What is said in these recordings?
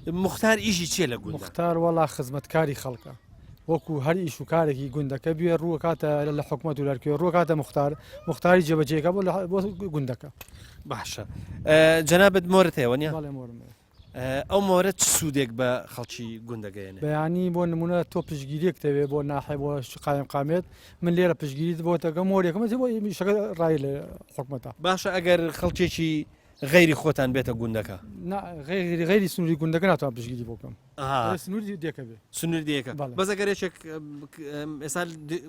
موختار ئیشی چیە لە گوندا؟ موختار وەڵا خزمەتکاری خەڵکە وەکو هەر ئیش و کارێکی گوندەکە بێ ڕووەکاتە لە حکومەت و لەرکوێ ڕووەکاتە موختار موختاری جێبەجێکە بۆ بۆ گوندەکە. باشە جەنابت مۆرت هەیە وەنیە؟ بەڵێ مۆرم هەیە. ئەو مۆرە چ سوودێک بە خەڵکی گوند دەگەیەنێ؟ بەیانی بۆ نمونە تۆ پشتگیریەک تەوێ بۆ ناحێ بۆ قایم قامێت من لێرە پشتگیریت بۆ دەکەم مۆرێکم بۆ ئیشەکە ڕای لە حکومەتە. باشە ئەگەر خەڵکێکی غەیری خۆتان بێتە گوندەکە؟ نا غەیری غەیری سنووری گوندەکە ناتوانم پشتگیری بۆ بکەم. ئەها. دەبێ سنووری دێکە بێ. سنووری دێکە. بەڵێ. بەس ئەگەر یەکێک ئێستا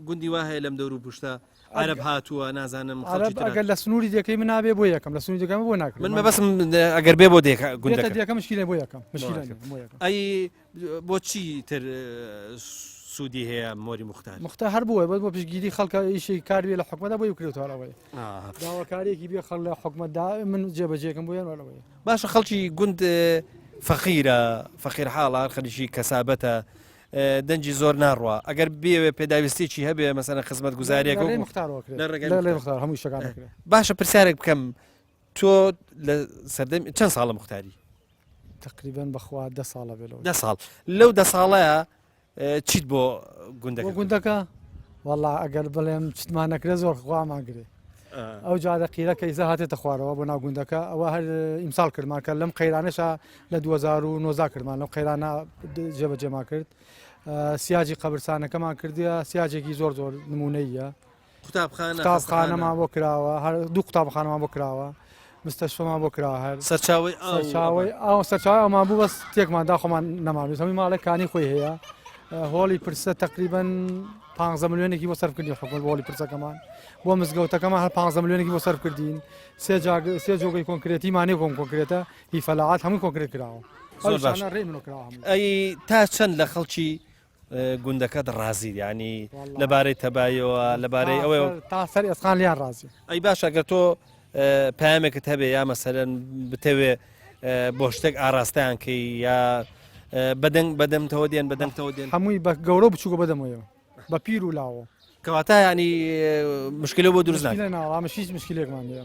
گوندی وا هەیە لەم دەور و پشتە عەرەب هاتووە نازانم خەڵکی عەرەب تر ئەگەر لە سنووری دێکەی من نابێ بۆ یەکەم لە سنووری دێکەم بۆ ناکرێ. من مەبەستم ئەگەر بێ بۆ دێکە بێتە گوندەکە. دێکە مشکیلە بۆ یەکەم مشکیلە نییە بۆ یەکەم. ئەی بۆ چی تر سوودی هەیە مۆری موختار؟ موختار هەر بۆیە بەس بۆ پشتگیری خەڵکە ئیشی کار بێ لە حکومەتدا بۆی بکرێتەوە هەر ئەوەیە. داواکاریەکی بێ خەڵک لە حکومەتدا من جێبەجێکم بۆ یان هەر ئەوەیە. باشە خەڵکی گوند فەقیرە فەقیر حاڵە هەر خەریکی کەسابەتە دەنگی زۆر ناڕوا ئەگەر بێوێ پێداویستێکی هەبێ مەسەلەن خزمەتگوزاریەک لە ڕێی موختارەوە کرێت لە ڕێگای لە ڕێی موختار. موختار هەموو شتەکان دەکرێت. باشە پرسیارێک بکەم تۆ لە سەردەم چەند ساڵە موختاری؟ تقریبا بەخوا دە ساڵە بێ لەوە. دە ساڵ لەو دە ساڵەیە چیت بۆ گوندەکە بۆ گوندەکە وەڵا ئەگەر بڵێم چتمان نەکرێت زۆر خوامان گرێ ئەو جادە قیرە کە ئیزا هاتێتە خوارەوە بۆ ناو گوندەکە ئەوە هەر ئیمساڵ کردمان کە لەم قەیرانەشا لە 2009 کردمان لەم قەیرانە جێبەجێمان کرد سیاجی قەبرسانەکەمان کردیە سیاجێکی زۆر زۆر نمونەیە قوتابخانە قوتابخانەمان بۆ کراوە هەر دوو قوتابخانەمان بۆ کراوە مستەشفەمان بۆ کراوە هەر سەرچاوەی سەرچاوەی ئاو سەرچاوەی ئەومان بوو بەس تێکمان دا خۆمان نەمانویست هەمووی ماڵێک کانی خۆی هەیە هۆڵی پرسە تقریبا 15 ملیۆنێکی بۆ سەرف کردین حکومەت بۆ هۆڵی پرسەکەمان بۆ مزگەوتەکەمان هەر 15 ملیۆنێکی بۆ سەرف کردین سێ جاگ سێ جۆگەی کۆنکرێتی مانێ کۆم کۆنکرێتە هی فەلاعات هەمووی کۆنکرێت کراوە زۆر باش ڕێ منۆ کراوە هەمووی. ئەی تا چەند لە خەڵکی گوندەکەت ڕازیت یانی لەبارەی تەبایەوە لەبارەی ئەوەیەوە تا سەر ئێسقان لیان ڕازی. ئەی باشە گەر تۆ پەیامێکت هەبێ یا مەسەلەن بتەوێ بۆ شتێک ئاراستەیان کەی یا بەدەنگ بەدەمتەوە دێن بەدەنگتەوە دێن هەمووی بە گەورە و بچووکە بەدەمەوە بە پیر و لاوە کەواتە ینی مشکلە بۆ دروست ناوە هیچ مشکلێکمان نییە.